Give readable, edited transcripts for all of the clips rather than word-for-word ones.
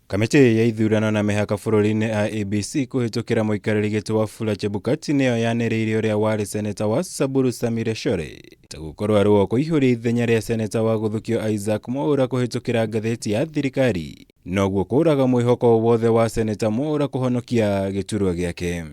Kamĩtĩ ya ithurano na mĩhaka bũrũri-inĩ IEBC kũhĩtũkĩra mũikarĩri gĩtĩ Wafula Chebukati nĩyo yanĩrĩire ũrĩa warĩ seneta wa Samburu Sammy Lesore ta gũkorwo arĩ wa kũihũria ithenya rĩa seneta wa gũthukio Isaac Mwaura kũhĩtũkĩra ngathĩti ya thirikari noguo kũraga mwĩhoko wothe wa seneta Mwaura kũhonokia gĩturwa gĩake.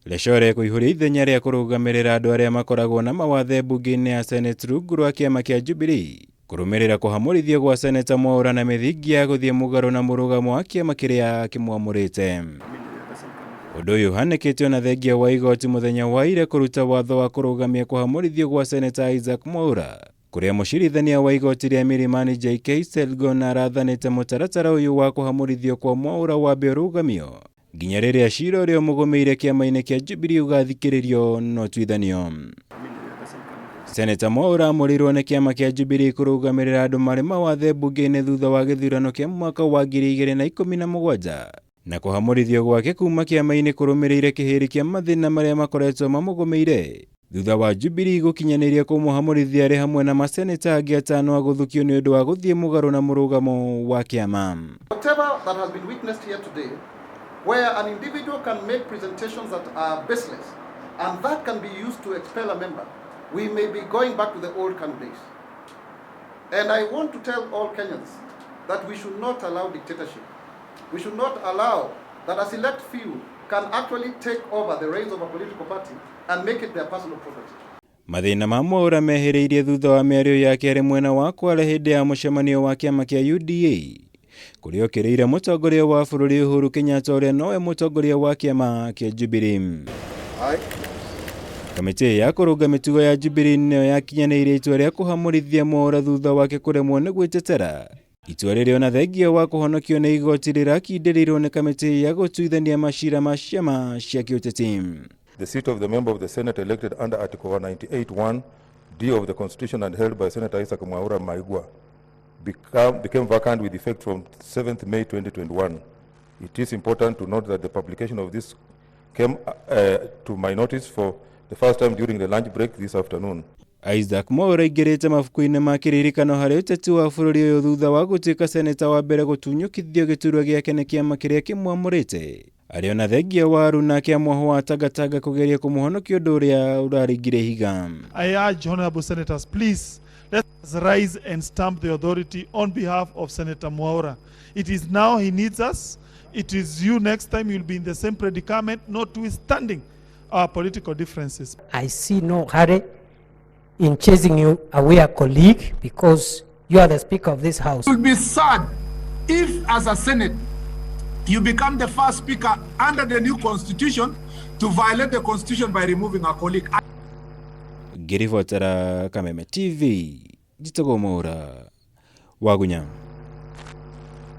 Lesore kũihũria ithenya rĩa kũrũgamĩrĩra andũ arĩa makoragwo na mawathe mbunge-inĩ ya Senate rungu rwa kĩama kĩa Jubilee kũrũmĩrĩra kũhamũrithio gwa seneta Mwaura na mĩthingi ya gũthiĩ mũgarũ na mũrũgamo wa kĩama kĩrĩa kĩmwamũrĩte. Ũndũ ũyũ ũhanĩkĩte ona thengia wa igoti mũthenya wa ira kũruta watho wa kũrũgamia kũhamũrithio gwa seneta Isaac Mwaura kũrĩa mũcirithania wa igoti rĩa Milimani JK Selgon arathanĩte mũtaratara ũyũ wa kũhamũrithio kwa Mwaura wambe ũrũgamio nginya rĩrĩa cira ũrĩa ũmũgũmĩire kĩama-inĩ kĩa Jubilee ũgathikĩrĩrio na ũtuithanio. Seneta Mwaura amũrirwo nĩ kĩama kĩa Jubilee kũrũgamĩrĩra andũ marĩ mawathe mbunge-inĩ thutha wa gĩthurano kĩa mwaka wa 2017 na kũhamũrithio gwake kuma kĩama-inĩ kũrũmĩrĩire kĩhĩri kĩa mathĩna marĩa makoretwo mamũgũmĩire thutha wa Jubilee gũkinyanĩria kũmũhamũrithia arĩ hamwe na maseneta angĩ atano a gũthukio nĩ ũndũ wa gũthiĩ mũgarũ na mũrũgamo wa kĩama. Whatever that has been witnessed here today, where an individual can make presentations that are baseless and that can be used to expel a member, we may be going back to the old KANU days. And I want to tell all Kenyans that we should not allow dictatorship. We should not allow that a select few can actually take over the reins of a political party and make it their personal property. Mathĩna ma Mwaura mehereirie thutha wa mĩario yake arĩ mwena wa Kwale hĩndĩ ya mũcemanio wa kĩama kĩa UDA kũrĩa okĩrĩire mũtongoria wa bũrũri Uhuru Kenyatta ũrĩa nowe mũtongoria wa kĩama kĩa Jubilee. Kamĩtĩ ya kũrũnga mĩtugo ya Jubilee nĩyo yakinyanĩirie itua rĩa kũhamũrithia Mwaura thutha wake kũremwo nĩ gwĩtetera itua rĩrĩa ona thengia wa kũhonokio nĩ igoti rĩrakindĩrĩirwo nĩ kamĩtĩ ya gũtuithania macira ma ciama cia kĩũteti. The seat of the member of the Senate elected under Article 198.1 D of the Constitution and held by Senator Isaac Mwaura Maigua became vacant with effect from 7th May 2021. It is important to note that the publication of this came to my notice for the first time during the lunch break this afternoon. Isaac Mwaura aingĩrĩte mabuku-inĩ ma kĩririkano harĩ ũteti wa bũrũri ũyũ thutha wa gũtuĩka seneta wa mbere gũtunyũkithio gĩturwa gĩake nĩ kĩama kĩrĩa kĩmwamũrĩte arĩ ona thengia waru nake amwaho wa Tangatanga kũgeria kũmũhonokia ũndũ ũrĩa ũraringire ihiga. I urge honorable senators, please let us rise and stamp the authority on behalf of Senator Mwaura. It is now he needs us. It is you next time you'll be in the same predicament, notwithstanding our political differences. I see no hurry in chasing you away, a colleague, because you are the Speaker of this House. It will be sad if, as a Senate, you become the first Speaker under the new Constitution to violate the Constitution by removing a colleague. Ngĩribotera Kameme TV, njĩtagwo Mwaura Wagunya.